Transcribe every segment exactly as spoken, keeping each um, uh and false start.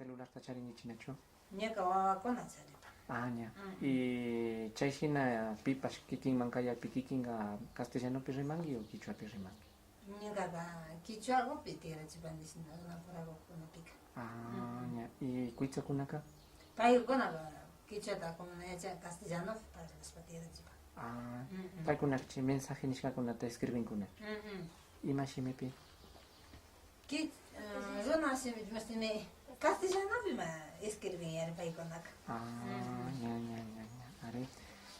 Celularta charinkichinachu? Ñuka wawakuna charipan. Ah, ña. Mm. Y chayshina pipash kikinman kayakpi kikinka castellanopi rimanki o kichwapi rimanki? Ñukaka kichwagupi tikrachipani shina runapurakukunapika. Ah, mm, ña. Y kuytsakunaka? Paykunaka kichwata como na yachan, castellanopi parlashpa tikrachipan. Ah, mm, mm, paykunaka chay mensaje nishkakunata escribinkuna. Mm, mm. Ima shimipi? Ki-, eh, runa shimi, mashimi, castellanopi ma escribin yari paykunaka. Ah, mm, ña, ña, ña, ña. Ari.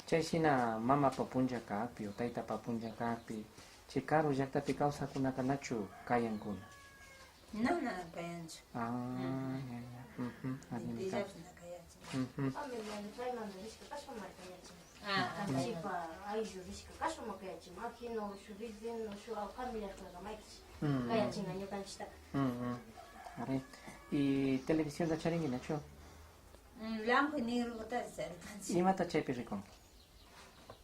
Chayshina mamapa punlla kakpi o taytapa punlla kakpi, chay karu llaktapi kawsakkunaka nachu kayankuna? Na, na kayanchu. Ah, mm, ña, ña. Mhm, ari, ña. Pillapish na kayachin. Mhm. Familia, paymanta rishka kashpa markayachin. Ah, ñukanchipa ayllu rishka kashpa markayachin. Ajino, shuk vecino, shuk familiakunaka maypish, mm, kayachinka ñukanchiktaka. Mm, mm. Ari. Y televisionta charinkinachu? Mm, blanco y negrokutari charipanchik. Imata chaypi rikunki?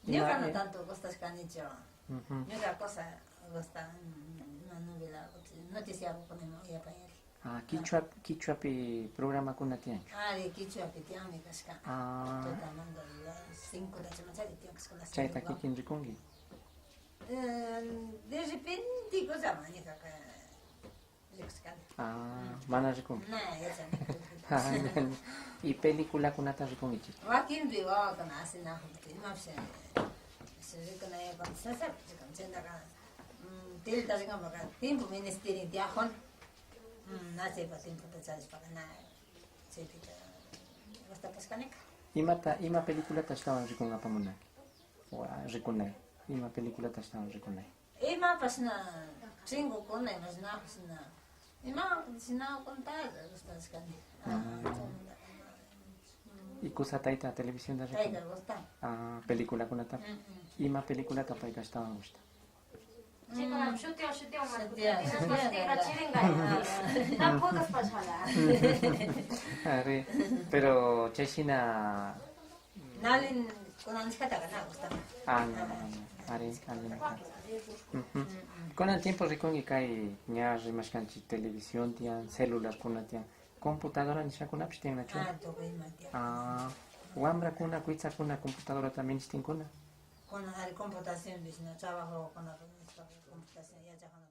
Ñuka ima, na eh, tanto gustashkanichu. Mhm. Ñuka cosa gusta, mm, ima novela, noticiakuna ima uyapan yari. Ah, kichwa, kichwapi programakuna tiyanchu? Ari, kichwapi tiyanmi kashka. Ah. Tutamanta las cinco de la mañana tiyan kashka, las cinco. Chayta kikin rikunki? Eh, de repente kullama ñukaka rikushkani. Ah, mm, mana rikunki. Na, yachani. Ah, ña, ña. Y peliculakunata rikunkichi? Wakinpi wawakuna asinakun, imapish, eh, rikunayapan, sasapi rikun. Chaytaka, mm, teleta rikunpaka tiempo ministirin tiyakun. Mm, na chaypa tiempota charishpaka na, chaypika gustapashkanika. Imata, ima peliculata ashtawan rikunkapak munanki? O, ah, rikunay. Ima peliculata ashtawan rikunay? Imapash na, chingukuna, imash na, shina, ima, shina contar gustashkani. Ah, mm, chaymunta, mm. Y kusa tayta televisionta rikun? Payka gustan. Ah, peliculakunata? Mm, mm. Ima peliculata payka ashtawan gusta? Chaykunami shutiwan, shutiwan, shutiwan, shutiwan, shutiwan chirinka. Tampoco es pashala. Ari, pero chayshina. Nalin kunan nishkataka na gustan. Ah, no, no, no. Ari, ari, no. Mhm. Kunan tiempo rikunki kay ña rimashkanchik televisión tiyan, celularkuna tiyan, computadora nishkakunapish tiyan nachu? Ah, tukuy ima tiyan. Ah, wambrakuna, kuytsakuna computadorata minishtinkuna? Kunan ari computación bishna trabajokuna computación yachakuna.